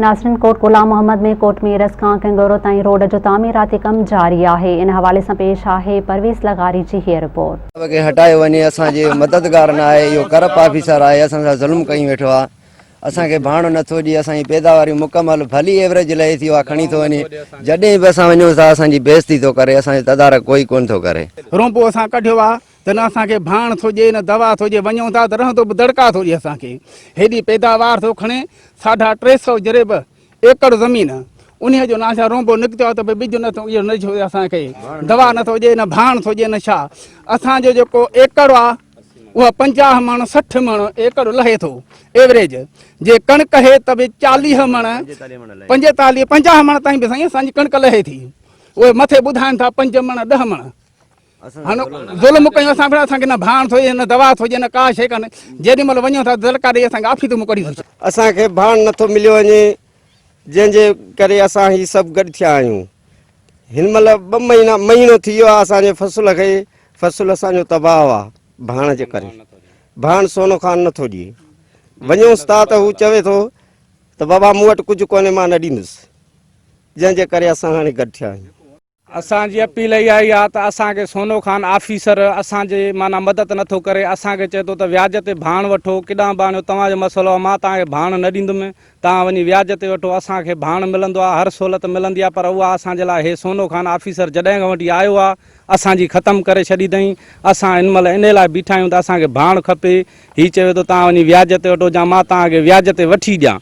ناظرين ڪوٽ غلام محمد ۾ ڪوٽ ميرس کان ڪنگورو تائين روڊ جو تعميراتي ڪم جاري آهي ان حوالي سان پيش آهي پرويز لغاري جي هيء رپورٽ. کي هٽايو وڃي اسان جي مددگار نه آهي اهو ڪرپ آفيسر آهي اسان سان ظلم ڪئي ويٺو آهي اسان کي ڀاڻ نٿو ڏي اسان جي پيداواري مڪمل ڀلي ايوريج لهي ٿي اها کڻي ٿو وڃي جڏهن به اسان وڃون ٿا اسان جي بيعزتي ٿو ڪري اسان جو تدارڪ ڪوئي ڪونه ٿو ڪري. رونبو اسان ڪڍيو آ ته نه اسان کي ڀاڻ ٿو ڏئي نه دوا ٿو ڏئي وڃون ٿا ته رهندو به دڙڪا ٿو ڏئي اسان کي هيڏي پيداوار ٿو کڻي ساڍا 300 جريب ايڪڙ زمين انهيء جو ناشا رونبو نڪتو آهي ته ڀئي ٻج نه ٿو اهو نه ڇو اسان کي دوا نه ٿو ڏئي نه ڀاڻ ٿو ڏئي نه ڇا اسان جو جيڪو ايڪڙ آهي اها 50 مڻ 60 مڻ ايڪڙ لهي ٿو ايوريج جي ڪڻڪ هي ته به 40 مڻ 45 50 مڻ تائين به سائين اسان جي ڪڻڪ لهي ٿي اهي مٿي ٻڌائن ٿا 5 مڻ 10 مڻ هن ظلم ڪيو اسان پڻ اسان کي نه ڀاڻ ٿو ڏي نه دوا ٿو ڏي نه ڪا شيء ڪانه جيڏي مهل وڃون ٿا دلڪا ڏئي اسان کي آفيتون مون ڪڍي ٿو ڇڏي. اسان کي ڀاڻ نٿو مليو وڃي جنهن جي ڪري اسان هي سڀ گڏ ٿيا آهيون هن مهل ٻه مهينا مهينو ٿي ويو آهي اسان جي فصل کي فصل اسان جو تباهه آهي ڀاڻ جي ڪري ڀاڻ سونو خان نٿو ڏئي وڃونس ٿا ته هو چوي ٿو ته بابا مون وٽ ڪجهه ڪونهي مان نه ڏيندس جنهن جي ڪري اسان هاڻي گڏ ٿيا آهيون. اسان جي اپيل اها ئي آ ته اسان کي سونو خان آفيسر اسان جي معنيٰ مدد نه ٿو ڪري اسان کي چئي ٿو ته وياج تي ڀاڻ وٺو ڪيڏانهن به آڻيو توهان جو مسئلو آ مان توهان کي ڀاڻ نه ڏيندم توهان وڃي وياج تي وٺو اسان کي ڀاڻ ملندو آ هر سهولت ملندي آ پر اها اسان جي لاء هي سونو خان آفيسر جڏهن کان وٺي آيو آ اسان جي ختم ڪري ڇڏي اٿئين اسان هن مهل انهي لاء بيٺا آهيون ته اسان کي ڀاڻ کپي هي چوي ٿو توهان وڃي وياج تي وٺو جا مان توهان کي وياج تي وٺي ڏيان.